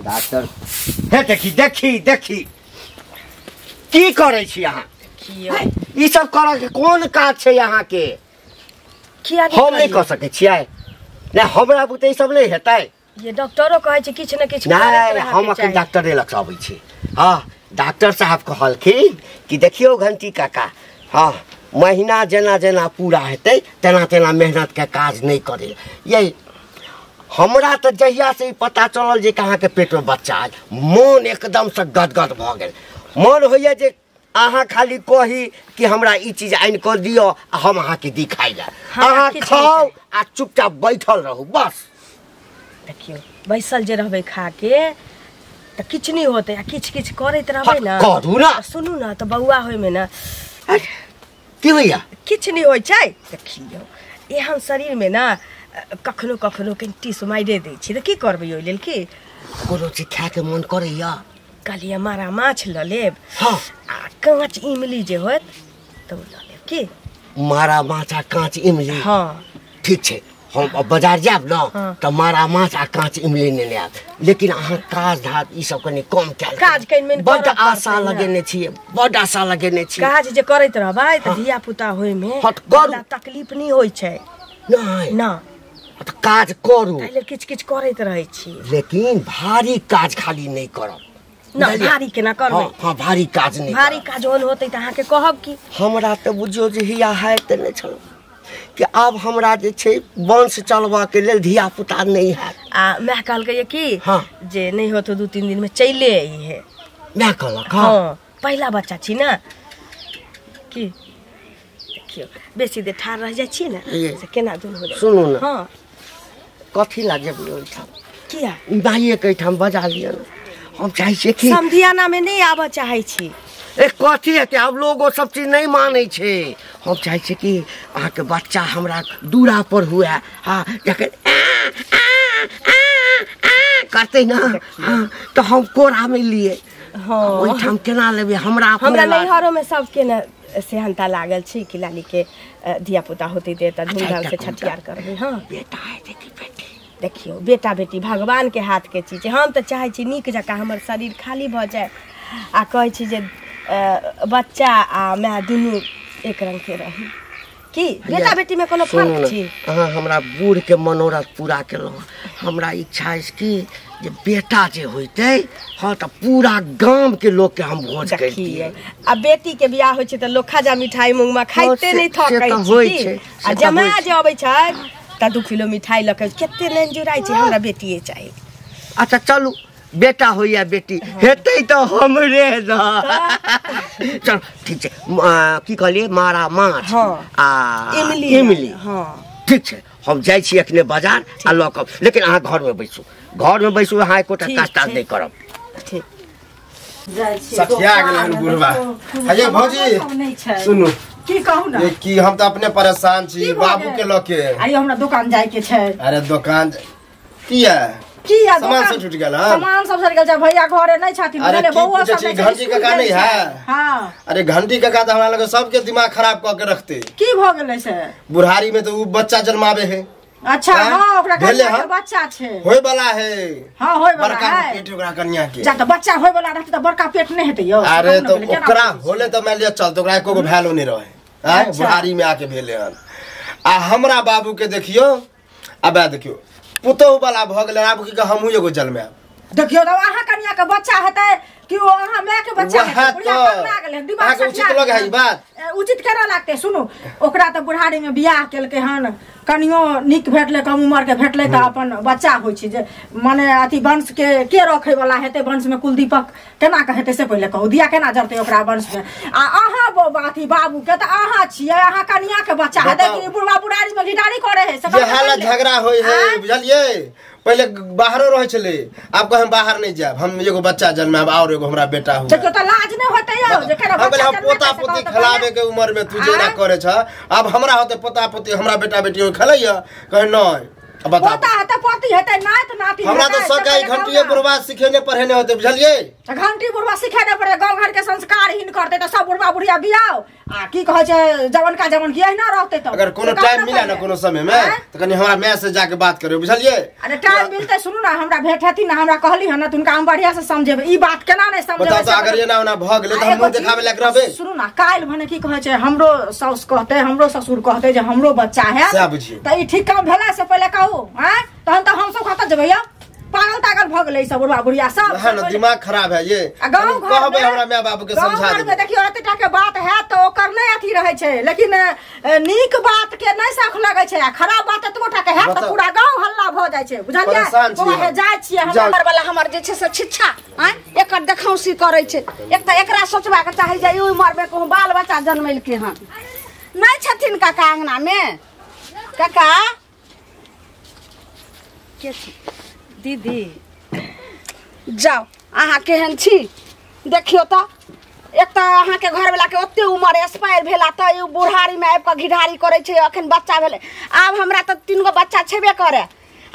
Doctor हे देखी देखी देखी की करै छी अहाँ? ई सब करऽ के कोन काज छै अहाँ के? हम नहि कऽ सकै छियै। नहि हमरा बुते ई सब नहि हेतै। ये डॉक्टरो कहै छै किछु ने किछु। नहि हम अखन डॉक्टरे लग अबै छी। हाँ डॉक्टर साहब कहलखिन कि देखियौ घंटी काका, हाँ महीना जेना जेना पूरा हेतै तेना तेना मेहनत के काज नहि करै। ये हमरा तऽ जहिया से पता चलल जे अहाँके पेटमे बच्चा अइ, मन एकदमसँ गदगद भऽ गेल। मन होइए जे अहाँ खाली कही कि हमरा ई चीज आनि कऽ दिअ आ हम अहाँके दी खाइ लए। अहाँ खाउ आ चुपचाप बैठल रहू बस। देखियौ बैसल जे रहबै खाके तऽ किछु नहि होतै, आ किछु किछु करैत रहबै ने। करू ना। सुनू ने तऽ बौआ होइमे ने की होइया? किछु नहि होइ छै। देखियौ एहन शरीरमे ने कखनो कखनो कनि टीस मारिए दै छी तऽ की करबै ओहि लेल? की कोनो चीज खायके मन करैया? कहलियै मारा माछ लऽ लेब। हाँ। आ काँच इमली जे होत तऽ ओ लऽ लेब। की मारा माछ आ काँच इमली? हाँ ठीक छै, हम बाजार जायब ने तऽ मारा माछ आ काँच इमली नेने आयब। लेकिन अहाँ काज धाज ई सब कनि कम कयल। काज कनि बड्ड आशा लगेने छियै, बड्ड आशा लगेने छियै। काज जे करैत रहबै तऽ धिया पुता होइमे तकलीफ नहि होइ छै। नहि ना तऽ काज करू, ताहि लेल किछु किछु करैत रहै छी, लेकिन भारी काज खाली नहि करब। ना भारी केना करबै? हाँ भारी काज नहि। भारी काज ओहन होतै तऽ अहाँके कहब की? हमरा तऽ बुझियौ जे हिया हैत नहि छल कि आब हमरा जे छै वंश चलबाके लेल धिया पुता नहि हैत। आ माय कहलकै कि हाँ जे नहि होतौ 2-3 दिनमे चलिए अइहे। माय कहलक? हाँ पहिला बच्चा छी ने। की देखियौ बेसी देर ठाढ़ रहि जाइ छी ने से केना दूर हो जाइ। सुनू ने। हाँ कथी लए जेबै ओहिठाम? किया? माइएके एहिठाम बजा लिअ ने। हम चाहै छियै कि समधियानामे नहि आबऽ चाहै छी। ए कथी हेतै, आब लोग ओ सब चीज नहि मानै छै। हम चाहै छियै कि अहाँके बच्चा हमरा दूरा पर हुए। हाँ जखन करतै ने हाँ तऽ हम कोरामे लिए। हाँ ओहिठाम केना लेबै? हमरा हमरा नैहरोमे सबके ने सेहनता लागल छै कि लालीके धिया पुता होतै तऽ धूमधाम से छठियार करबै। हाँ बेटा हेतै कि बेटी? देखियौ बेटा बेटी भगवानके हाथके चीज छै। हम तऽ चाहै छी नीक जकाँ हमर शरीर खाली भऽ जाय आ कहै छी जे बच्चा आ माय दुनू एक रङ्गके रही। की बेटा बेटीमे कोनो फर्क छै? अहाँ हमरा बूढ़के मनोरथ पूरा केलहुँ। हमरा इच्छा अछि कि जे बेटा जे होइतै हाँ तऽ पूरा गामके लोकके हम भोज करितियै। आ बेटीके बियाह होइ छै तऽ लोक खाजा मिठाई मुँहमे खाइते नहि थकै छै। आ जमा जे अबै छै तऽ 2 किलो मिठाई लऽ के कते नैन जुड़ाइ छै, हमरा बेटिए चाही। अच्छा चलू बेटा होइया बेटी हेतै तऽ हमरे न। चल ठीक छै। की कहलियै? मारा माछ आ इमली। हाँ ठीक छै, हम जाइ छी अखने बाजार आ लऽ कऽ। लेकिन अहाँ घरमे बैसू, घरमे बैसू, अहाँ एकोटा काज ताज नहि करब। ठीक। सठिया गेलै हन बुढ़बा। हे भौजी सुनू की कहू ना कि हम तऽ अपने परेशान छी बाबू के लऽ के। आइयो हमरा दुकान जाय के छै। अरे दुकान किया किया? सामान सब छूट गेल? सामान सब सड़ गेल छै, भैया घरे नहि छथिन। अरे बौआ सब घंटी काका नहि है? हाँ अरे घंटी काका तऽ हमरा लग सबके दिमाग खराब कऽ के रखते। की भऽ गेलै से? बुढ़ारी में तऽ उ बच्चा जन्माबे है। अच्छा हाँ ओकरा कनिया के बच्चा छै, होय वाला है। हाँ होय वाला बड़का है। पेट ओकरा कनिया के। जा तऽ बच्चा होय वाला रहतै तऽ बड़का पेट नहि हेतै यौ। अरे तऽ ओकरा होले तऽ मान लिअ चल तऽ ओकरा एको गो भैलो नहि रहे। आँय बुढ़ारी में आके भेले हन। आ हमरा बाबू के देखियौ, आब देखियौ पुतोहु वाला भऽ गेलै। आब की हमहूँ एगो जन्मायब। देखियौ तऽ अहाँ कनिया के बच्चा हेतै कि ओ अहाँ माय के बच्चा हेतै? बुढ़िया पगला गेलै, दिमाग उचित लगे है ई बात? उचित केना लागतै? सुनू ओकरा तऽ बुढ़ारी में बियाह केलकै हन, कनियो नीक भेटलै, कम उम्र के भेटलै तऽ अपन बच्चा होइ छै जे माने अथी वंश के रखै वाला हेतै। वंश में कुलदीपक केना के हेतै से पहिले कहू, दिया केना जरतै ओकरा वंश में? आ अहाँ अथी बाबू के तऽ अहाँ छियै, अहाँ कनिया के बच्चा हेतै कि बुढ़वा बुढ़ारी में घिटारी करे है? से झगड़ा होइ है बुझलियै। पहिले बाहरो रहै छलै, आब कहे हम बाहर नहीं जायब, हम एगो बच्चा जन्मायब और एगो हमरा बेटा हुए। देखियौ तऽ लाज नहि होतै यौ जे केना बच्चा पोता पोती खेलाबे के उम्र में तू जेना करे छ, आब हमरा होते पोता पोती हमरा बेटा बेटी खेलैया, कहे नहीं पोता हेतै पोती हेतै नात नाती हमरा त सकाई घंटिए बुढ़वा सिखेने पढ़ेने होते बुझलिए। घंटी बुढ़वा सिखेने पड़े गांव घर के संस्कार हीन करते त सब बुढ़वा बुढ़िया बियाओ आ की कहै छै जवन का जवन की एहिना रहते। त अगर कोनो टाइम मिला ना कोनो समय में त कनी हमरा माय से जाके बात करियो बुझलिए। अरे टाइम मिलते सुनू ना हमरा भेट हेती ना हमरा कहली हन त उनका हम बढ़िया से समझेबै ई बात केना नै समझेबै। बताओ त अगर एना ओना भ गेलै त हम मुंह देखाबे लायक रहबै। सुनू ना काल भने की कहै छै हमरो साउस कहते हमरो ससुर कहते जे हमरो बच्चा है त ई ठीक काम भेला से पहिले कहू हां तहन त हम सब खत जेबै। पागल तागल भ गेलै सब बुढ़वा बुढ़िया सब हां ना दिमाग खराब है ये गांव घर कहबै हमरा माय बाबू के समझा देबै। देखियो एते टा के बात है त ओकर नै अथी रहै छै लेकिन नीक बात के नै सख लगै छै आ खराब बात एतबो टा के है त पूरा गांव हल्ला भ जाइ छै बुझलियै। ओ हे जाइ छियै हमर वाला हमर जे छै से छिच्छा आं एकर देखौसी करै छै। एक त एकरा सोचबा के चाही जे ई उमर में कहूं बाल बच्चा जन्मेलकै हन नै छथिन काका अंगना में। काका के दीदी जाओ अहाँ केहन छी देखियो त एक त अहाँ के घर वाला के ओते उमर एक्सपायर भेला त ई बुढ़ारी में आबि क घिढारी करै छै अखन बच्चा भेलै आब हमरा त तीन गो बच्चा छेबे करे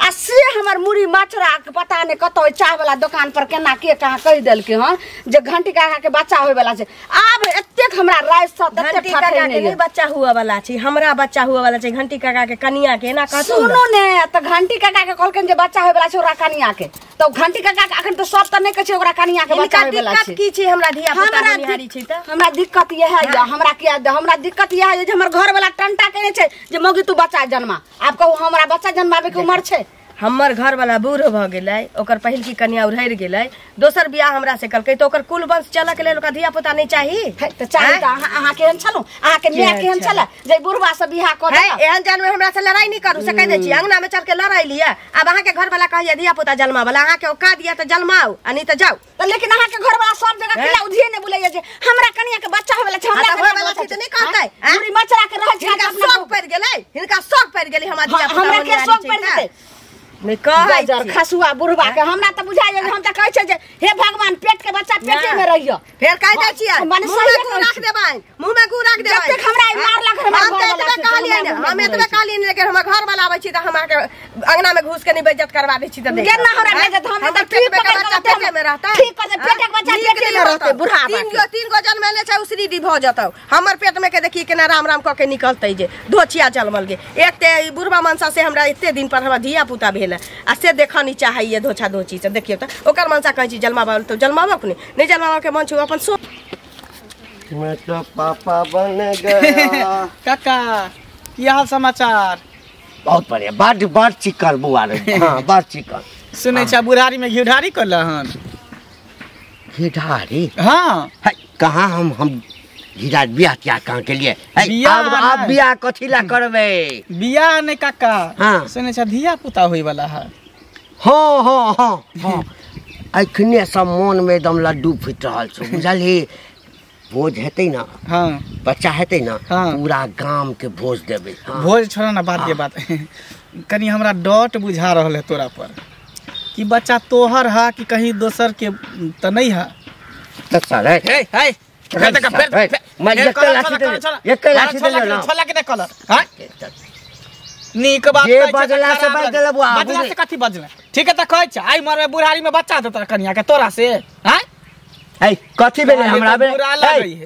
आ से हमर मुड़ी मचरा के पता नै कतौ चाय वाला दुकान पर केना के कहाँ कहि देलकै हन जे घंटी काका के बच्चा होय वाला छै। आब एतेक हमरा राय से ततेक काका के नै बच्चा हुआ वाला छै हमरा बच्चा हुआ वाला छै घंटी काका के कनिया के एना कहतौ सुनू ने त घंटी काका के कहलकन जे बच्चा होय वाला छै ओकरा कनिया के त घंटी काका के अखन त सब त नै कहै छै ओकरा कनिया के बच्चा होय वाला छै। दिक्कत की छै हमरा धिया पुता निहारी छै त हमरा दिक्कत इएह है हमरा किया हमरा दिक्कत इएह है जे हमर घर वाला टंटा केने छै जे मौगी तू बच्चा जन्मा। आब कहू हमरा बच्चा जन्माबे के उमर छै। हमर घर वाला बूढ़ भ गेलै ओकर पहिल की कन्या उड़हरि गेलै दोसर बियाह हमरा से कलकै त ओकर कुल वंश चलक लेल ओकरा धिया पुता नै चाही त चाही त अहाँ केहन छलौ अहाँ के माय केहन छलै जे बुढ़वा से बियाह क देलक। एहन जानमे हमरा से लड़ाई नै करू से कहि दै छी अंगना में चल के लड़ाई लिअ। आब अहाँ के घर वाला कहैया धिया पुता जन्मा वाला अहाँ के औकात दिया त जन्माउ आ नै त जाउ। त लेकिन अहाँ के घर वाला सब जगह किला उधिए नै बोलैया जे हमरा कन्या के बच्चा होय वाला छै हमरा होय वाला छै त नै कहतै बुढ़ी मचरा के रहै छै। हिनका शौक पड़ि गेलै हिनका शौक पड़ि गेलै हमरा धिया पुता हमरा के शौक पड़ि जेतै नै कहै खसुआ बुढ़वा के हमरा त बुझाइए हम त कहै छै जे हे भगवान पेट के बच्चा पेटे में रहियो फेर कहि दै छियै मने मुंह में गू राख देबै मुंह में गू राख देबै जतेक हमरा ई मारलक हमरा हम त एतबे कहलियै ने हम एतबे कहलियै ने लेकिन हमर घर वाला आबै छी त हम अहाँ के अंगना में घुस के नै बेइज्जत करवा दै छी त देख केना हमरा बेइज्जत हम त पेट के बच्चा पेटे में रहतै ठीक कर पेट के बच्चा पेटे में रहतै बुढ़ा तीन गो जन्मेले छै उसरी दी भ जतौ हमर पेट में के देखी केना राम राम क के निकलतै जे धोछिया जलमल गे। एक ते ई बुढ़वा मनसा से हमरा एते दिन पर हमरा धिया पुता भेल आ से देखऽ नहीं चाहैए धोछा धोची से देखियो त ओकर मनसा कहै छी जन्माबा त जन्माबक नै नै जन्माबा के मन छै अपन सो मैं तो पापा बन गया। काका की हाल समाचार? बहुत बढ़िया बड बड चिकन बुआ रे। हां बड चिकन सुनै छ बुढ़ारी में घिढारी करल हन। घिढारी? हां कहाँ हम घिढार बियाह क्या कहाँ के लिए अब बियाह कथी ला करबै? बियाह नै काका। हाँ। सुनै छ धिया पुता होय वाला है। हाँ हाँ हाँ हाँ अखने सब मन में एकदम लड्डू फूटि रहल छौ बुझलही। भोज हेतै ना। हाँ बच्चा हेतै ना। हाँ। पूरा गाम के भोज देबै। हाँ। भोज छोड़ ना बात के बात कनी हमरा डॉट बुझा रहल है तोरा पर कि बच्चा तोहर है कि कहीं दोसर के त नहीं है। त सर हे हे मैं एक लाठी दे ना छोला के कलर। हां नीक बात जे बजला से बजला बुआ बजला से कथी बजला ठीक है त कहै छ आई मरबे बुढ़ारी में बच्चा देता कनिया के तोरा से। हां ए कथी भेलै हमरा में?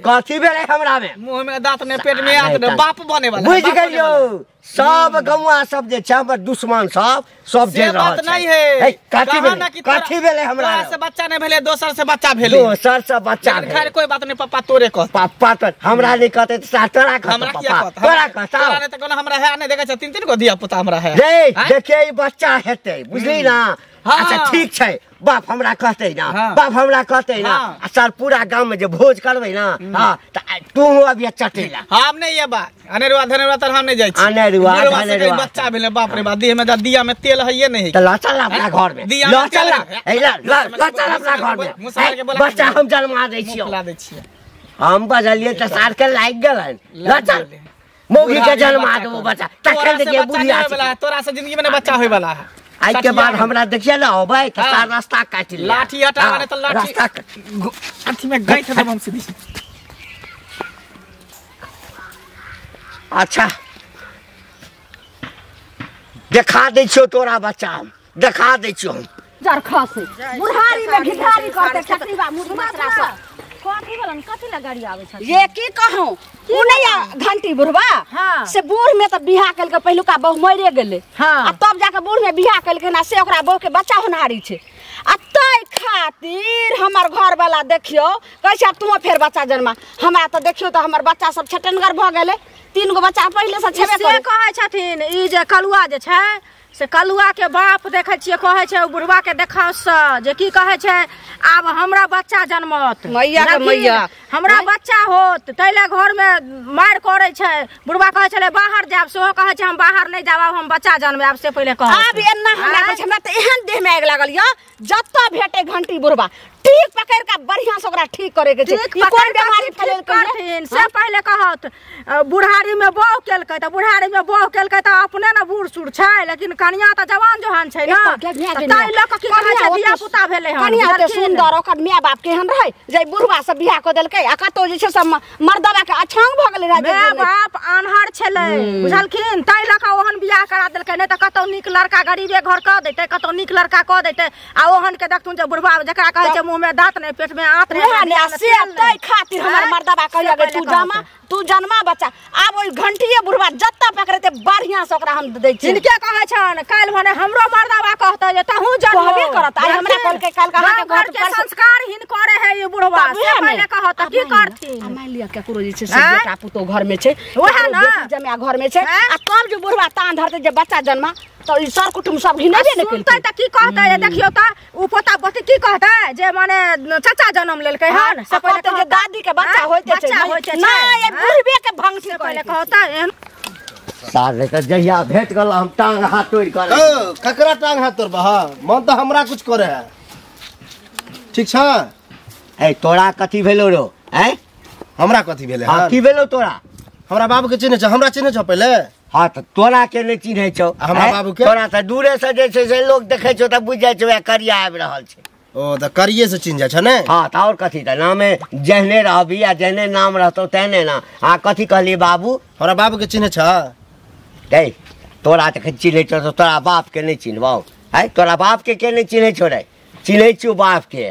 कथी भेलै हमरा में? मुंह में दांत ने पेट में आंत ने बाप बने वाला बुझ गेलियो। सब गौआ सब जे छै हमर दुश्मन सब सब जे रहल बात नहीं है। कथी भेलै कथी भेलै हमरा से बच्चा नहीं भेलै दोसर से बच्चा भेलै दोसर से बच्चा भेलै। खैर कोई बात नहीं पापा तोरे कह पापा तो हमरा नहीं कहते त तोरा कहत पापा तोरा कहत तोरा नहीं त कोनो हमरा है नहीं देखै छ तीन तीन गो धिया पुता हमरा है रे। देखिए ई बच्चा हेतै बुझली ना। अच्छा ठीक छै बाप हमरा कहते ना। बाप हमरा कहते ना आ सर पूरा गांव में जे भोज करबै ना। हां त तू अभी चटेला हम नहीं ये बात अनेरुआ धनेरुआ तर हम नहीं जाइ छी अनेरुआ धनेरुआ बच्चा भेलै बाप रे बाप देह में दिया में तेल हइए नहीं त ल चल अपना घर में ल चल ए ल ल चल अपना घर में बच्चा हम जन्मा दै छियौ हम बजलिए त सार के लागि गेलन ल चल मौगी के जन्मा देबो बच्चा तखन देखिए बुढ़िया तोरा से जिंदगी में नहीं बच्चा होय वाला है। आई के बाद हमरा देखिए ना होबै त सार रास्ता काटि ले लाठी हटा ने त लाठी अथी में गई थे हम सीधी। अच्छा देखा दै छियौ तोरा बच्चा हम देखा दै छियौ हम जरखस बुढ़ारी में घिढारी करते छकरीबा मुड़ी मचरा सब कथी भेलन कथी ला गाड़ी आबै छै ये की कहूं उ नहीं घंटी बुढ़वा हां से बूढ़ में त बियाह केलके पहिलुका बहु मरे गेलै हां आ तब जाके बूढ़ में बियाह केलके ना से ओकरा बहु के बच्चा होनहारी छै आ तै खातिर हमर घर वाला देखियो कैसे अब तू फेर बच्चा जन्मा हमरा त देखियो त हमर बच्चा सब छटनगर भ गेलै तीन गो बच्चा पहिले से छेबे से करे कहै छथिन ई जे कलुआ जे छै से कलुआ के बाप देखै छियै कहै छै बुढ़वा के देखाउ से जे की कहै छै आब हमरा बच्चा जन्मत मैया के मैया हमरा बच्चा होत तैले घर में मार करै छै बुढ़वा कहै छलै बाहर जायब सेहो कहै छै हम बाहर नहि जायब आब हम बच्चा जन्मायब से पहिले कहत आब एना हमरा कहै छै हमरा त एहन देह में आगि लागल य जत्ता भेटे घंटी बुढ़वा ठीक पकड़ के बढ़िया से ओकरा ठीक करे के छै ठीक ई कोन पकड़ बीमारी के फैलेलकै करथिन से पहिले कहत बुढ़ारी में बहू केलकै त बुढ़ारी में बहू केलकै त अपने न बूढ़ सूढ़ छै लेकिन कनिया त जवान जोहान छै ना ताहि लऽ कऽ की कहै छै धिया पुता भेलै हन कनिया ओते सुंदर ओकर my बाप केहन रहै जे बुढ़वा सब बियाह कऽ देलकै आ कतौ जे छै सब मर्दबा के अछांग भऽ गेलै रहै my बाप आन्हर छलै बुझलखिन ताहि लऽ कऽ ओहन बियाह करा देलकै नहि तऽ कतौ नीक लड़का गरीबे घर कऽ दैतै कतौ नीक लड़का कऽ दैतै आ ओहन के देखथुन जे बुढ़वा जकरा कहै छै मुँह में दांत नहीं पेट में आंत नहीं से तै खातिर हमर मर्दबा कहिया गे तू जन्मा बच्चा आब ओइ घंटिए बुढ़वा जत्ता पकड़ेते बढ़िया से ओकरा हम दै छी हिनके कहै छन काल्हि भने हमरो मर्दबा कहतै जे तहूँ जन्म कहबे करत आइ हमरा कहलकै काल्हि कहाँ के घर के संस्कार हिन करे है ई बुढ़वा से पहिले कहत की करथिन आ मान लिया केकरो जे छै से बेटा पुतो घर में छै ओहे ना बेटी जमाय घर में छै आ तब जे बुढ़वा तान धरते जे बच्चा जन्मा तो ई सर कुटुम सब घिनेबे ने केलकै सुनतै त की कहतै जे देखियौ त उ पोता पोती की कहतै जे माने चाचा जन्म लेलकै हन से पहिले जे दादी के बच्चा होइते छै नै ई बुढ़बे के भंग से पहिले कहतै एहन सार के जहिया भेट गेल हम टांग हाथ तोड़ कर ओ ककरा टांग हाथ तोड़बा मन त हमरा कुछ करे है ठीक छ ए तोरा कथी भेलो रो हैं हमरा कथी भेलै हां की भेलो तोरा हमरा बाबू के चिन्है छ हमरा चिन्है छ पहिले हां त तोरा के नै चिन्है छौ हमरा बाबू के तोरा त दूरे से जे छै से लोग देखै छौ त बुझि जाइ छौ वएह करिया आबि रहल छै ओ त करिये से चिन्ह जाइ छ ने हां त और कथी त नामे जहने रहबी आ जहने नाम रहतौ तेहने ना हां कथी कहली बाबू हमरा बाबू के चिन्है छ ए तोरा त चिन्है छौ त तोरा बाप के नै चिन्हबौ है तोरा बाप के नै चिन्है छौ रे चिन्है छियौ बाप के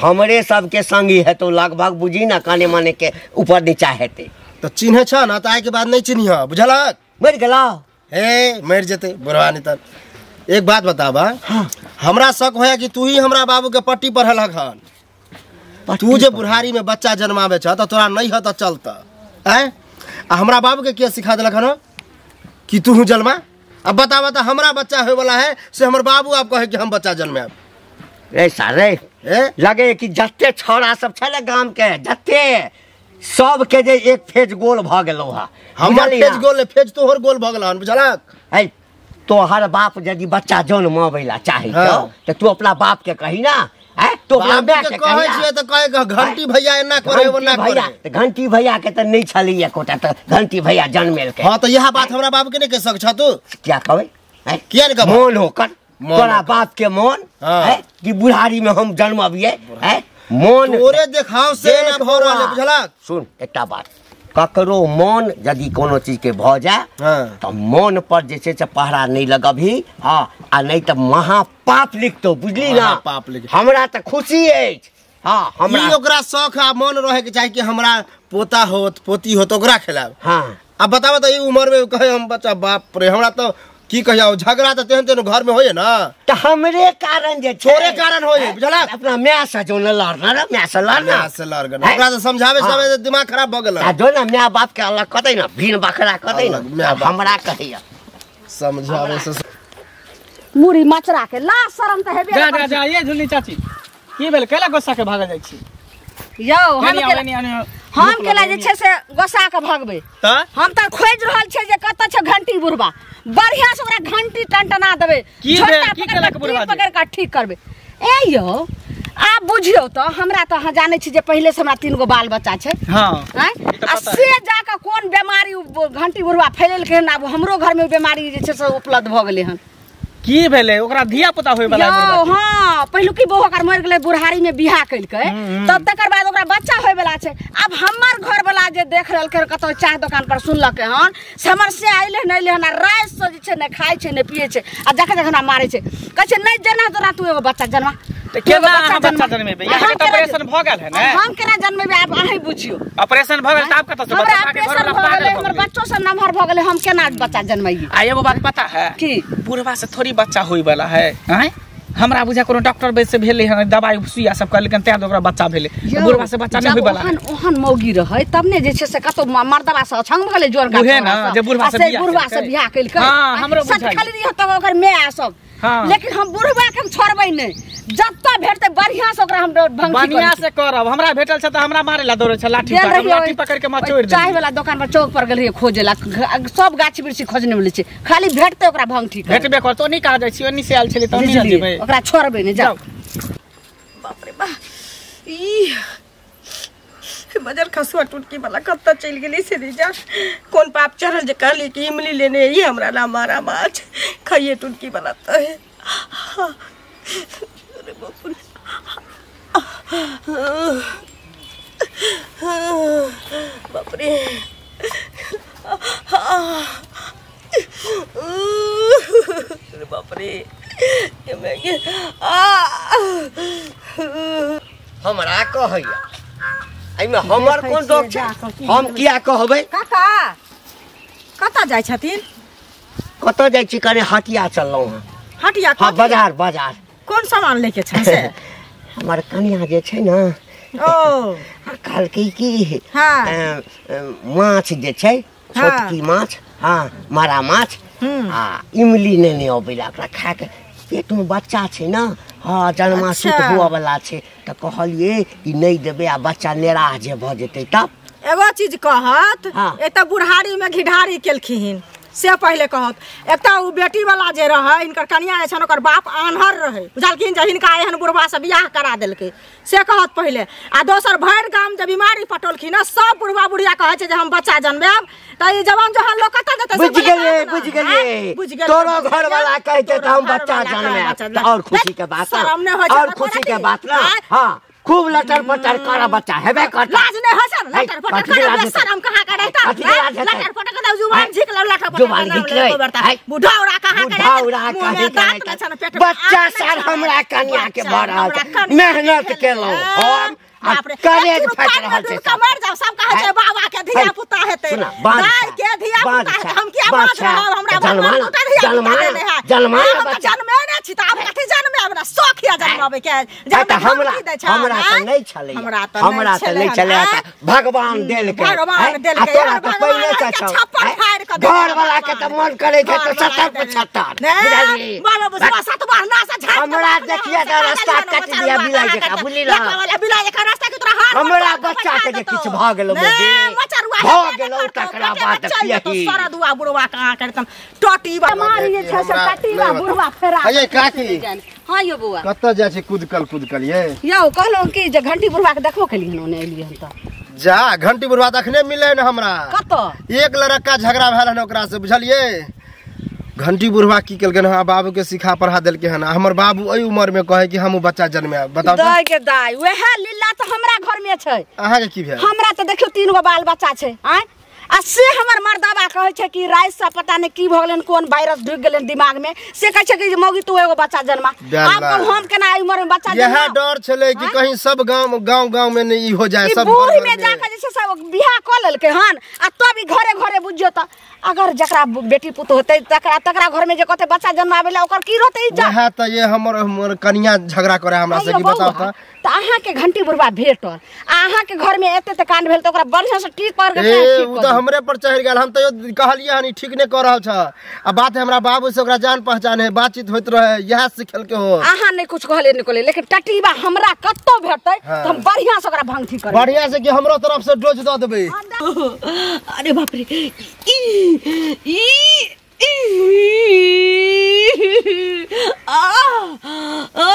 हमरे सबके संगी हेतौ लगभग बुझी ना काने माने के ऊपर नीचा हेतै त चिन्है छ न त आइ के बाद नै चिन्हिह बुझलक मरि गेलौ हे मरि जेतै बुढ़वा नहीं त एक बात बताबा हमरा शक होया कि तू ही हमरा बाबू के पट्टी पढ़लक हन तू जे बुढ़ारी में बच्चा जन्मावे छ त तोरा नहीं ह त चलत हैं आ हमरा बाबू के के सिखा देलक हन कि तू जन्मा अब बताबा त हमरा बच्चा होय वाला है से हमर बाबू आप कहे कि हम बच्चा जन्माएब रे सारे लगे कि जते छौड़ा सब छले गाम के जते सब के जे एक फेज गोल भ गेलौ हा हमर फेज गोल फेज तोहर गोल भ गेल हन बुझलक है तोहर बाप यदि बच्चा जन्माबै ला चाही त तू अपना बाप के कही ना हैं तो अपना बाप के कहै छियै त कहे घंटी भैया एना करे ओना करे त घंटी भैया के त नै छली एकोटा त घंटी भैया जन्मेलकै हां त यह बात हमरा बाप के नै कह सक छ तू क्या कहबै हैं किया नै कहबै मोन होकर तोरा बाप के मोन है कि बुढ़ारी में हम जन्मबियै हैं मोन तोरे देखाव से ना भ रहल है बुझलक सुन एकटा बात ककरो मोन यदि कोनो चीज के भ जाए त मोन पर जे छै से पहरा नहीं लगबही हां आ नहीं त महापाप लिखतो बुझली ना पाप लिख हमरा त खुशी अछि हां हमरा ई ओकरा शौक आ मन रहे के चाही कि हमरा पोता होत पोती होत ओकरा खेलाब हां अब बताब त ई उम्र में कहे हम बच्चा बाप रे हमरा त की कहिया झगड़ा त तेहन तेहन घर में होए ना त हमरे कारण जे तोरे कारण होए बुझलक अपना my से जो न लड़ना रे my से लड़ना my से लड़ गेल ओकरा त समझावे समय दिमाग खराब भ गेल आ जो ना my बाप के अलग कतै ना भीन बखरा कतै ना हमरा कहैया समझावे से मुड़ी मचरा के ला शरम त हेबे जा जा जा ये झुलनी चाची की भेल कैला गुस्सा के भागल जाइ छी यौ हम केला जे छै से गुस्सा के भगबै त हम त खोज रहल छै जे कत छै घंटी बुढ़वा बढ़िया से ओकरा घंटी टनटना देबै की भेल की केलक बुढ़वा पकड़ के ठीक करबै ए यौ आप बुझियौ त हमरा त अहाँ जानै छी जे पहिले से हमरा 3 गो बाल बच्चा छै हां आ से जाके कोन बीमारी घंटी बुढ़वा फैलेलकै हन आब हमरो घर में बीमारी जे छै से उपलब्ध भ गेलै हन की भेलै ओकरा धिया पुता होय वाला? हां, पहिलुकी बहू ओकर मरि गेलै, बुढ़ारी में बियाह केलकै, तब तकर बाद ओकरा बच्चा होय वाला छै। आब हमर घर वाला जे देख रहलकै कतौ चाह दुकान पर सुनलकै हन, से हमर से आइले नै लेहन, राति से जे छै ने खाइ छै ने पिए छै, आ जखन जखन मारै छै, कहै छै नै जना जना तू एगो बच्चा जन्मा। त केना अहाँ बच्चा जन्मेबै? यहाँ के ऑपरेशन भ गेल है ने? हम केना जन्मेबै आब अहीं बुझियो। ऑपरेशन भ गेल त आब कतौ से बच्चा? के घर वाला पागल, हमर बच्चो सब नमहर भ गेलै, हम केना बच्चा जन्मैयै? आ एगो बात पता है की? बुढ़वा से थोड़ी बच्चा होय वाला है। आँय हमरा बुझा कोनो डॉक्टर वैद्य से भेलै हन, दवाई सुइया सब कहलकै तैं ओकरा बच्चा भेलै। बुढ़वा से बच्चा नहीं होय वाला। ओहन ओहन मौगी रहै तब ने जे छै से कतौ मर्दवा से अछंग भऽ गेलै जोर का, उहे ना जे बुढ़वा से बियाह, बुढ़वा से बियाह केलकै। हां, हमरो बुझाइ खाली रही तब ओकर my सब। लेकिन हम बुढ़वा के हम छोड़बै नहीं, जब तक भेटतै बढ़िया से ओकरा हम भंग बढ़िया से करब। हमरा भेटल छै त हमरा मारे ला दौड़ै छै, लाठी पकड़ लाठी पकड़ के मचोड़ दे। चाय वाला दुकान पर चौक पर गेलियै खोजे ला, सब गाछ वृक्ष खोजने मिलै छै, खाली भेटतै ओकरा भंग ठीक भेटबे करतौ। नहीं कहा जाइ छी ओनी से आयल छलै त ओनी जेबै, ओकरा छोड़बै नहीं। जाओ। बाप रे बाप, ई बजर खसुआ टुटकी वाला कत्ता चलि गेलै से जा। कोन पाप चढ़ल जे कहली कि इमली लेने ये हमरा ला मारा माछ खाइए टुटकी वाला तो है। अरे बाप रे, बाप रे, अरे बाप रे, हमरा कहैया एहिमे हमर कोन दोष छै? हम किया कहबै? काका कतऽ जाइ छथिन? कतऽ जाइ छी? कने हटिया चललहुँ हँ। हटिया? हाँ, बाजार बाजार। कोन सामान लेके छै से? हमर कनिया जे छै ने, ओ कहलकै कि हाँ माछ जे छै, छोटकी माछ, हाँ मारा माछ आ इमली नेने अबै ला, ओकरा खा के पेट में बच्चा छै ना, हाँ जन्मासुत हुआ वाला छै, त कहलिए कि नहीं देबै आ बच्चा निराश जे भ जेतै तब। एगो चीज कहत, एक त बुढ़ारी में घिढारी केलखिन से पहले कहत, एक त उ बेटी वाला जे रहै हिनकर कनिया जे छन ओकर बाप आन्हर रहै, बुझलखिन जे हिनका एहन बुढ़वा से बियाह करा देलकै से कहत पहिले। आ दोसर भरि गाम जे बीमारी पटौलखिन सब बुढ़वा बुढ़िया कहै छै जे हम बच्चा जन्मायब, त ई जवान जहान लोक कतऽ जेतै? बुझि गेलियै, बुझि गेलियै, तोरो घर वाला कहै छै त हम बच्चा जन्मायब, और खुशी के बात, और खुशी के बात ना। हां, खूब लटर पटर कर बच्चा हेबे कर, लाज नहीं हो सर, लटर पटर कर शर्म कहां करे त, लटर पटर कर जुबान झिक ल, लटर पटर जुबान झिक ले, बुढ़ौरा कहां करे, बुढ़ौरा कहां करे। बच्चा सर हमरा कनिया के भर रहल मेहनत केलौ हम, करेज फाटि रहल छै, कमर जाओ सब कहै छै बाबा के धिया पुता हेतै, दाइ के धिया पुता हेतै, हम किया बाज रहब? हमरा भगवान पुता धिया पुता देने है, जन्मा बच्चा जन्मे नै छी त आब कथि जन्मे? हमरा शौख या जन्माबै के, जब हमरा हमरा त नै छलै, हमरा त नै छलै, भगवान देलकै, भगवान देलकै, तोरा त पहिले से छौ, छप्पर फाड़ि के घर वाला के त मन करै छै त 70 75 बुझलियै, बाबा बुझबा 7 बार ना से झाड़ हमरा देखिए त रास्ता काटि दिया बिलाई जका, बुझली ना बिलाई जका रास्ता के तोरा हार। हमरा बच्चा के जे किछ भ गेलो भ गेलो तकरा बाद किया सरदुआ बुढ़वा कहां करतन टटी मारी जे छै से टटीवा बुढ़वा फेरा। अये काकी। हां यो बौआ, कतऽ जाइ छै कुदकल कुदकल ये? यौ कहलौं कि जे घंटी बुढ़वा के देखबो केलियै हन, ओने एलियै हन त जा घंटी बुढ़वा त अखने मिललै न हमरा। कतऽ? एक लड़का झगड़ा भेल हन ओकरा से, बुझलियै? घंटी बुढ़वा की केलकै हन, बाबू के सिखा पढ़ा देलकै हन, हमर बाबू एहि उम्र में कहे कि हम बच्चा जन्मायब। बताउ दाइ के दाइ, वएह लीला त हमरा घर में छै। अहाँ के की भेल? हमरा त देखियौ 3 गो बाल बच्चा छै, आँय, आ से हमर मर्दाबा कहै छै कि राति से पता नहीं की भऽ गेलन, कोन वायरस ढुकि गेलन दिमाग में, से कहै छै कि मौगी तू एगो बच्चा जन्मा। आब कहू हम केना एहि उम्र में बच्चा जन्मा? यह डर छलै कि कहीं सब गांव गांव गांव में नहीं हो जाए, सब बूढ़ में जाके जे छै सब बियाह कऽ लेलकै हन, आ तब ई घरे घरे बुझियौ त अगर जकरा बेटी पुतोह होतै तकरा तकरा घर में जे कहतै बच्चा जन्माबै ला ओकर की रहतै इज्जत? वएह त ये हमर हमर कनिया झगड़ा करे हमरा से कि बताउ त। त अहाँ के घंटी बुढ़वा भेटल आ अहाँ के घर में एते त कांड भेल त ओकरा बढ़िया से ठीक कर के ठीक उ त हमरे पर चढ़ गेल। हम त कहलियै हन ठीक नै कर रहल छ, आ बात हमरा बाबू से ओकरा जान पहचान है, बातचीत होइत रहे, इएह सिखल के हो। अहाँ नै कुछ कहले नै कहले, लेकिन टटीबा हमरा कतौ भेटतै त हम बढ़िया से ओकरा भंग ठीक करबै, बढ़िया से कि हमरो तरफ से डोज द देबै। अरे बाप रे, ई ई आ आ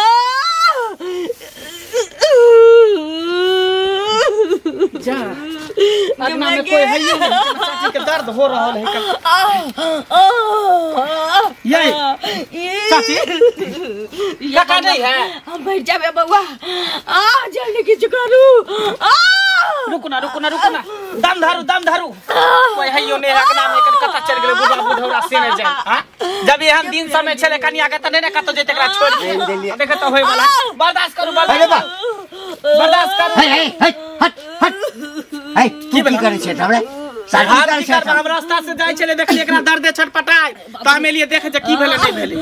जा अंगना में कोई है ही नहीं, चाची के दर्द हो रहल है। ये चाची काका नहीं है, हम बैठ जाबे बउआ। आ जल्दी किछु करू। रुकू ना रुकू ना रुकू ना, दम धारू दम धारू। कोई है यो नहीं अंगना में, कता चल गेलै बुढ़ा बुढ़ौरा से नहीं जाए। हां जब एहन दिन समय छले कनिया के त नहीं ने कतो जेते, एकरा छोड़ के देखे त होय वाला। बर्दाश्त करू बर्दाश्त करू। हे हे हट हट हे, तू की करै छै हमरा? साड़ी की करब? हम रास्ता से जाय छले, देखली एकरा दर्द छटपटाय त हम एलिए देखे जे की भेलै नहीं भेलै।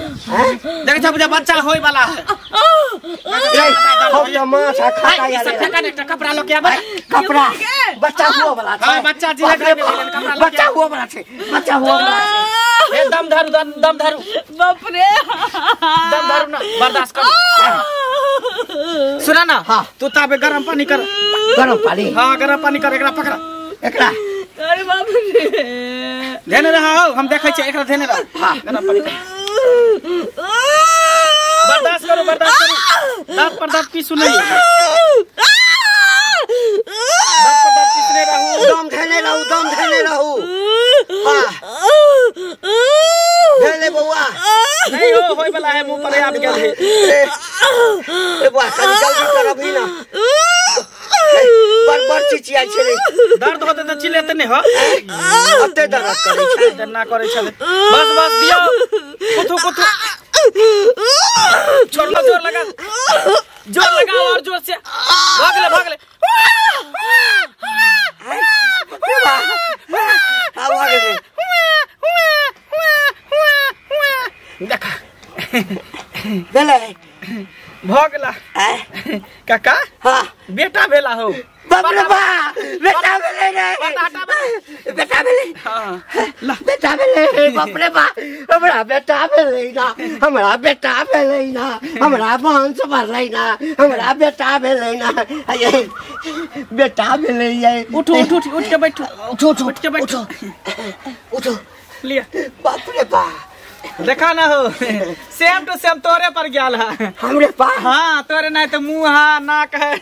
देखे छ बुझा बच्चा होय वाला है। हम त माछ आ खाता यार। सब फेंका एकटा कपड़ा ल के आबै। कपड़ा बच्चा हुआ वाला छै। हां बच्चा जी लग भेलै कपड़ा, बच्चा हुआ वाला छै, बच्चा हुआ वाला छै। ए दम धारू दम धारू। बाप रे दम धारू ना, बर्दाश्त करू। सुना ना। हां तू ताबे गरम पानी कर। गरम पानी? हां गरम पानी कर, एकरा पकड़ा एकरा। अरे बाप रे धेने रह, हम देखै छियै एकरा, धेने रह। हां गरम पानी कर, बर्दाश्त करू बर्दाश्त करू। दांत पर दांत पीसू नहीं, दांत पर दांत पीसने रहू, दम धेने रहू, दम धेने रहू। हां धेने बउआ नहीं हो होय वाला है, मुंह पर आबि गेल है। ए बउआ कनी जल्दी कर अभी ना, बड़ बड़ चिचियाइ छै। दर्द होते त चिल्लेते नहीं हो, अते दर्द करै छै, ना करै छै। बस बस दियो, कुथु कुथु छोड़ लो, जोर लगा जोर लगा और जोर से। भाग ले भाग ले। हां भाग ले। देखा भेलै भ गेला काका। हां बेटा भेला हो। बाप रे बाप, बेटा भेलै रे, बेटा भेलै। हां बेटा भेलै। बाप रे बाप, हमरा बेटा भेलै ना, हमरा बेटा भेलै ना, हमरा वंश बढ़लै ना, हमरा बेटा भेलै ना, बेटा भेलै। उठो उठो उठ के बैठो, उठो उठो उठ के बैठो, उठो लिया। बाप रे बाप देखा ना हो, सेम टू सेम तोरे पर गेल है। हमरे पास? हां तोरे नहीं तो मुंह है नाक है।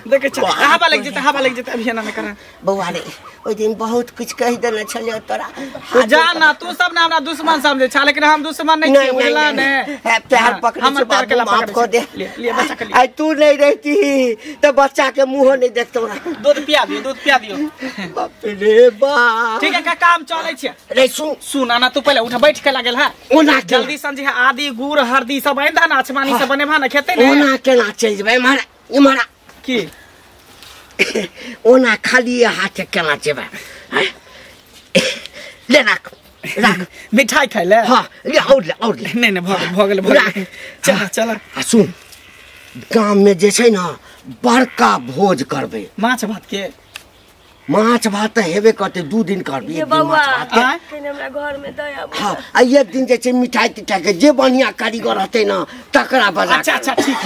देखे छ हवा लग जेते, हवा लग जेते अभी ना कर। बउआ रे ओइ दिन बहुत कुछ कहि देने छलियो तोरा। तू जा ना, तू सब ना हमरा दुश्मन समझे छ, लेकिन हम दुश्मन नहीं छी, बुझला ने। पैर पकड़े हमर पैर के माफ कर दे। ले बच्चा के लिए। आई तू नहीं रहती त बच्चा के मुंह नहीं देखतो। दूध पिया दियो, दूध पिया दियो। बाप रे बाप। ठीक है काका हम चलै छी। रे सुन सुन ना, तू पहले उठ बैठ के लागल है। ओना जल्दी समझी आदि गुड़ हरदी सब आइन धान आचमानी से बनेबा ना खेते ने। ओना केना चलि जेबै इम्हर इम्हर की? ओना खाली हाथ केना जेबै? ले राख राख, मिठाई खाइ ले। हां ले और ले और ले। नहीं नहीं भ गेल भ गेल। चल चल। आ सुन, गाम में जे छै ना बड़का भोज करबै, माछ भात के। माछ भात त हेबे करतै, 2 दिन करबै, एक दिन माछ भात के। हमरा घर में दया। हां आ एक दिन जे छै मिठाई तिठाई के जे बढ़िया कारीगर रहतै ना तकरा बजा। अच्छा अच्छा ठीक।